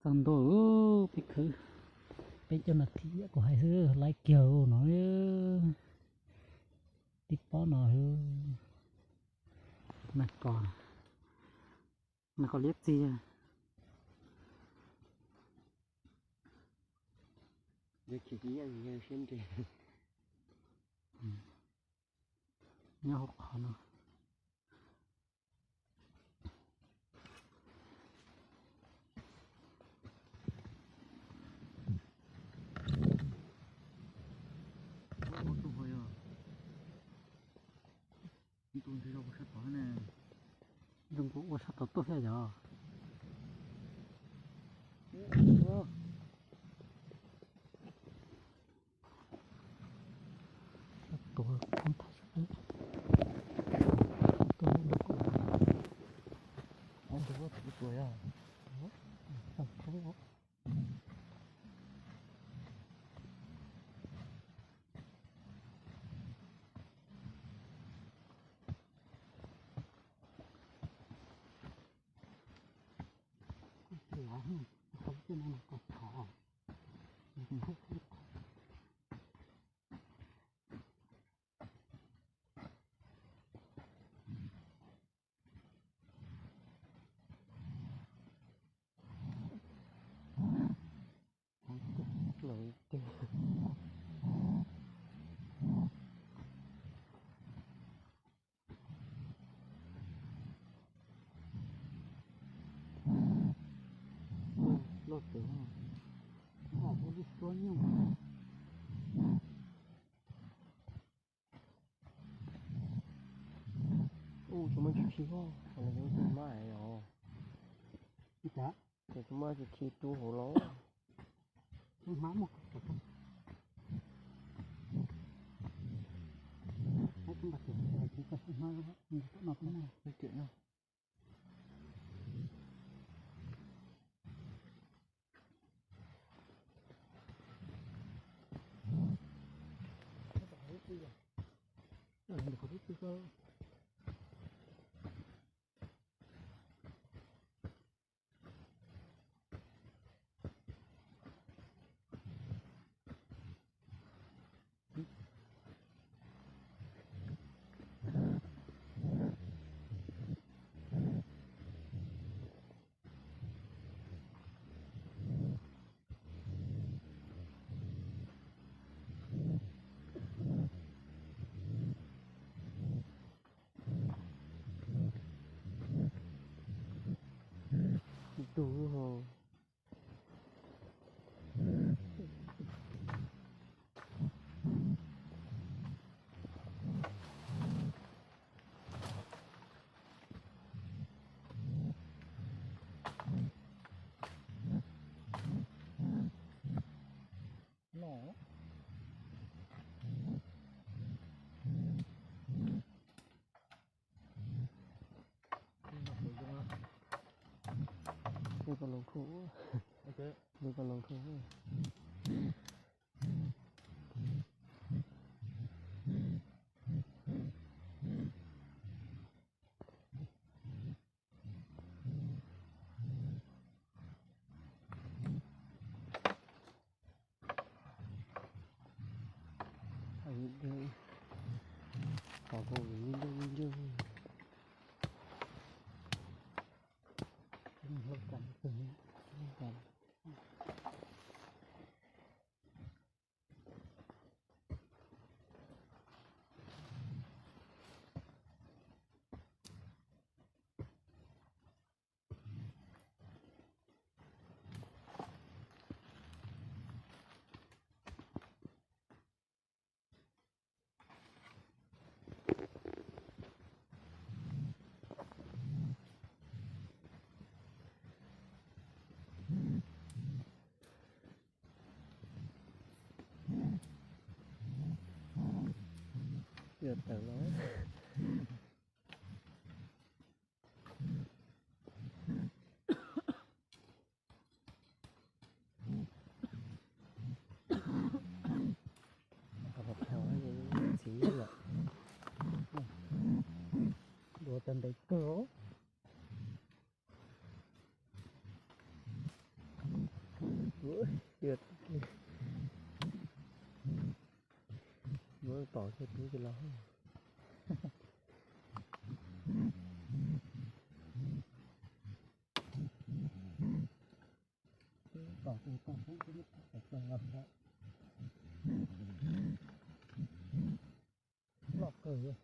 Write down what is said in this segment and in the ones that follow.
Txog ntua, peb khwv peb caug nas this, kuv hais xwb, laiv kiag no. Tib pob no, nas kos, nas kos liab txiag. Nyob hauv qhov no. Zoo nkaus ua sab tod tuaj thiab yog. Tuav thoob thaj sab peb. Tuaj lub lub kuj. Ov, ntu ua txiv tuav yog. Thoob thoob. Loj tawv, ua li suab nyuj. Ub, tus mab tsis khi os, tus mab yog. Tus mab tsis khi rub hauv los. Tus ho. Lwj paj loos khuj, lwj paj loos khuj. Yog tawm los. Txiv lawm. Dua tau ntev kawg. Tiag, muab tom kiag tub tsis los. Tom tus tom xub tsis muab tom los thiab. Loj kawg li.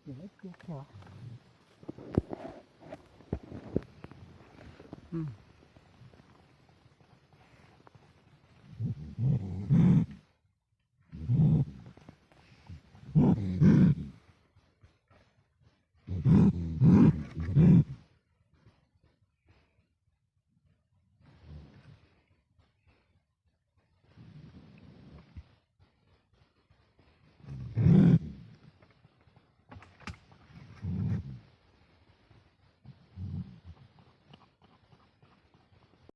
Ces lawv cia kiag.